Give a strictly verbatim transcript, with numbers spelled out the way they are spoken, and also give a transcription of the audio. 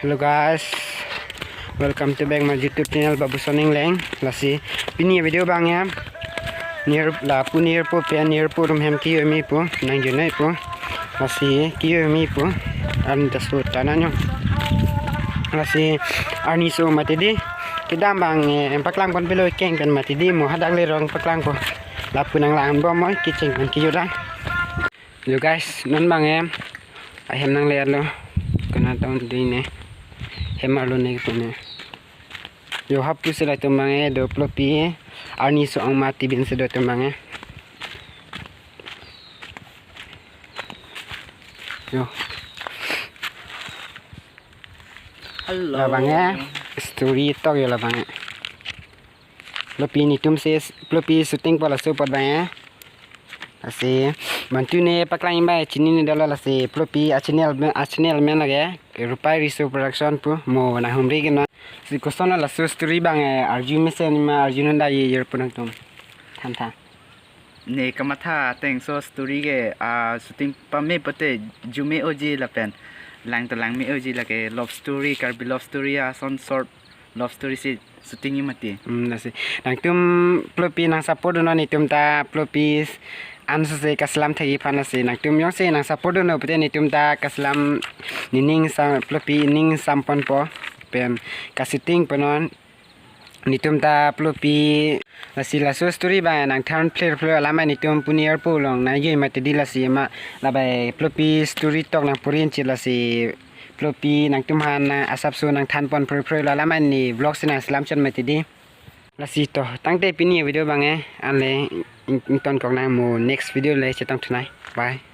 Hello guys, welcome to back my YouTube channel Babu Soning Leng. Lasi pini video abang ya, near la pu near po pe near po rum hem kiyo mi po nang junai po. Lasi kiyo mi po an dasu tananyo. Lasi arni so mati di kedam abang eh, em paklang pon pelo keng pen mati di mo hadak le rong paklang po. Lapu nang lang bom mo kicheng pen kiyo dan. Yo guys, non abang em ahem nang le lo. Kena tahun di ne. Hem arlo ne kena. Yo hap pu sila tum abang eh do plopi. Arni so ang mati bin se do tum abang eh. Yo. Hello. Labang eh. Story tok yo labang eh. Plopi netum se plopi shooting po laso apot abang eh. Lasi mantu ne paklang abang chinine dolo lasi plopi a channel a channel amen lake Rupai Riso Production pu mo nang humri kena. Si koson laso story abang eh arju mesen ma arju nunda ye yer pu nangtum. Than tha. Ne kamatha ateng so story ke a shooting pame pote jume oji lapen lang to lang me oji lake love story Karbi love story ason short love story si shooting i mati. Hmm, lasi. Nangtum plopi nang support dun non netum ta plopi an so se kaslam thagi phan lasi. Nangtum yong se nang support dun non pute netum ta kaslam nening sa plopi ning sampon po pen ka shooting po non netum ta plopi lasi laso story abang nang than pler pler alamai netum pu near po long nang yoi mati di lasi ma labai plopi story tok nang purin chit lasi plopi nangtum han nang asap so nang than pon phroi phroi lo alamai ne vlog si nang slam chot mati di. Lasi to tangte pini video abang eh anle ing- ington kok nang mo next video le chetong thunai. Bye.